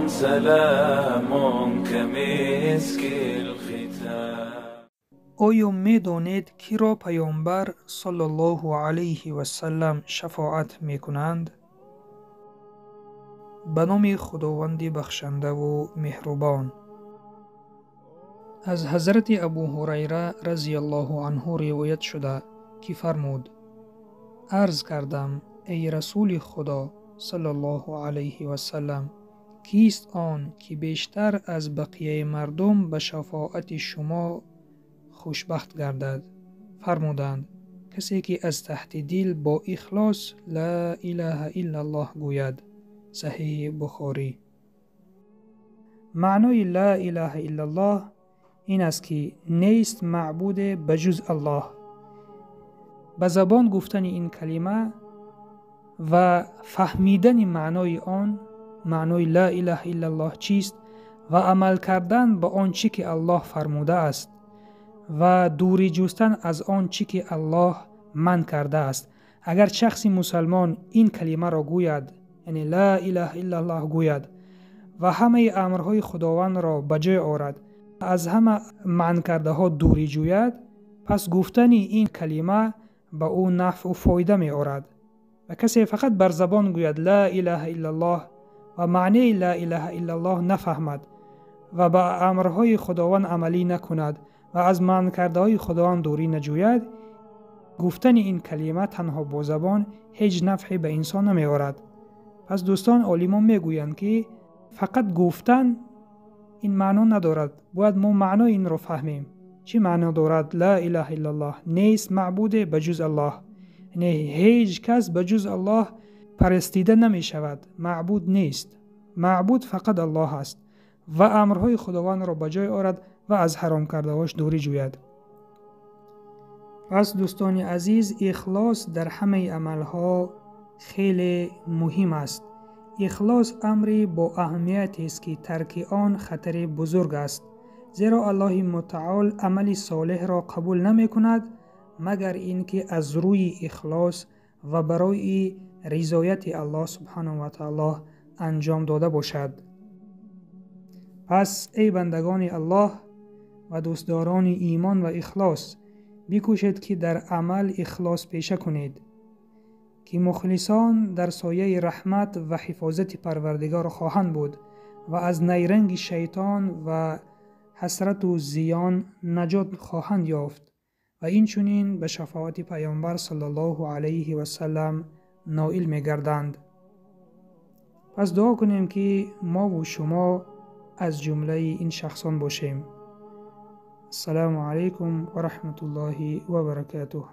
سلام كمسك الختام. Оё медонед, киро Паёмбар саллаллоҳу алайҳи васаллам шафоат мекунанд? Ба номи Худованди бахшандаву меҳрубон. Аз ҳазрати Абу Ҳурайра разияллоҳу анҳу ривоят шуда, ки фармуд: арз кардам, эй Расули Худо саллаллоҳу алайҳи васаллам, кист он, ки бештар аз бақияи мардум ба шафоати шумо хушбахт гардад? Фармуданд: касе ки аз таҳти дил бо ихлос ла илаҳа иллаллоҳ гӯяд. Саҳиҳи Бухорӣ. Маънои ла илаҳа иллаллоҳ ин аст, ки нест маъбуде ба ҷуз Аллоҳ. Ба забон гуфтани ин калима ва фаҳмидани маънои он, маънои ла илаҳа иллаллоҳ чист, ва амал кардан ба он чӣ ки Аллоҳ фармудааст ва дурӣ ҷустан аз он чӣ ки Аллоҳ манъ кардааст. Агар шахси мусалмон ин калимаро гӯяд, яъне ла илаҳа иллаллоҳ гӯяд ва ҳамаи амрҳои Худовандро ба ҷой орад, аз ҳама манъ кардаҳо дурӣ ҷӯяд, пас гуфтани ин калима ба ӯ нафъу фоида меорад. Ва касе фақат бар забон гӯяд ла илаҳа иллаллоҳ ва маънии ла илаҳа иллаллоҳ нафаҳмад ва ба амрҳои Худованд амалӣ накунад ва аз манъ кардаҳои Худованд дурӣ наҷӯяд, гуфтани ин калима танҳо бо забон ҳеҷ нафъе ба инсон намеорад. Пас дӯстон, олимон мегӯянд, ки фақат гуфтан ин маъно надорад, бояд мо маънои инро фаҳмем. Чӣ маъно дорад ла илаҳа иллаллоҳ? Нест маъбуде ба ҷуз Аллоҳ, яъне ҳеҷ кас ба ҷуз Аллоҳ парастида намешавад, маъбуд нест, маъбуд фақат Аллоҳ аст ва амрҳои Худовандро ба ҷой орад ва аз ҳаром кардаҳош дурӣ ҷӯяд. Пас дӯстони азиз, ихлос дар ҳамаи амалҳо хеле муҳим аст. Ихлос амри бо аҳамиятест, ки тарки он хатари бузург аст, зеро Аллоҳи мутаол амали солеҳро қабул намекунад, магар ин ки аз рӯи ихлос ва барои ризояти Аллоҳ субҳанаҳу ва таоло анҷом дода бошад. Пас эй бандагони Аллоҳ ва дӯстдорони имон ва ихлос, бикӯшед, ки дар амал ихлос пеша кунед, ки мухлисон дар сояи раҳмат ва ҳифозати Парвардигор хоҳанд буд ва аз найранги шайтон ва ҳасрату зиён наҷот хоҳанд ёфт ва инчунин ба шафоати Паёмбар саллаллоҳу алайҳи васаллам ноил мегарданд. Пас дуо кунем, ки мову шумо аз ҷумлаи ин шахсон бошем. Ассалому алайкум ва раҳматуллоҳи ва баракатуҳ.